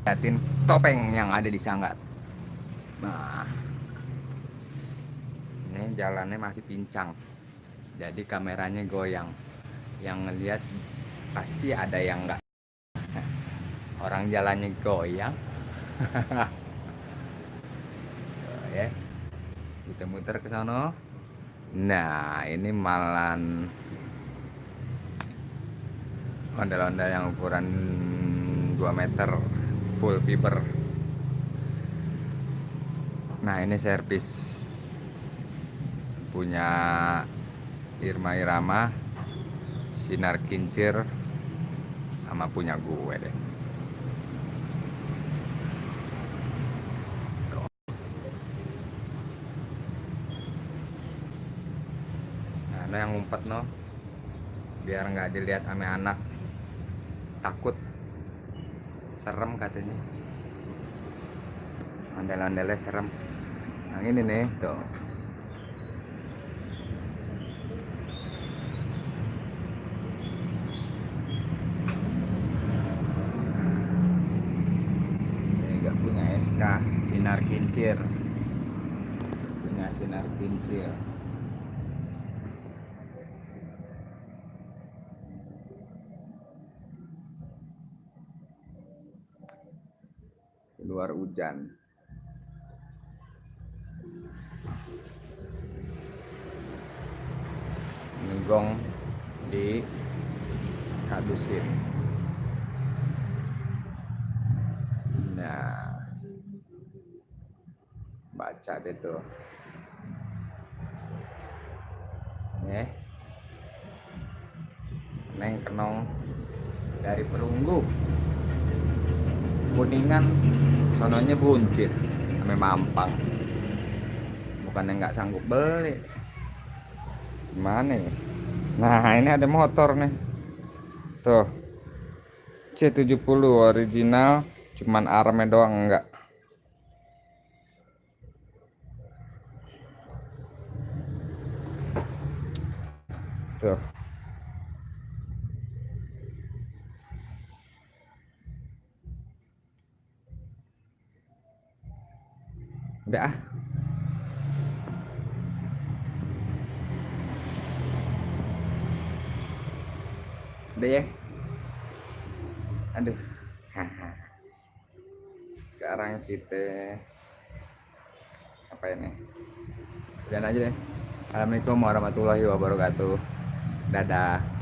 liatin topeng yang ada di Sanggar. Nah, ini jalannya masih pincang, jadi kameranya goyang. Yang ngeliat pasti ada yang enggak. Orang jalannya goyang. Ya, kita muter ke sana. Nah, ini malan ondel-ondel yang ukuran 2 meter full fiber. Nah, ini servis punya Irma Irama, Sinar Kincir, sama punya gue deh. Nah, ada yang ngumpet no, biar nggak dilihat sama anak, takut, serem katanya, ondel-ondelnya serem. Yang ini nih tuh, ini nggak punya SK, Sinar Kincir, punya Sinar Kincir. Luar hujan. Ngegong di kadusin. Nah, baca deh tuh. Nih, Neng Kenong dari Perunggu, Kuningan, sononya buncit, sampai Mampang. Bukannya nggak sanggup beli, gimana ya? Nah, ini ada motor nih, tuh C70 original, cuman armnya doang enggak. Tuh, udah ah. Udah ya. Aduh. Sekarang kita apa ini? Udahan aja deh. Assalamualaikum warahmatullahi wabarakatuh. Dadah.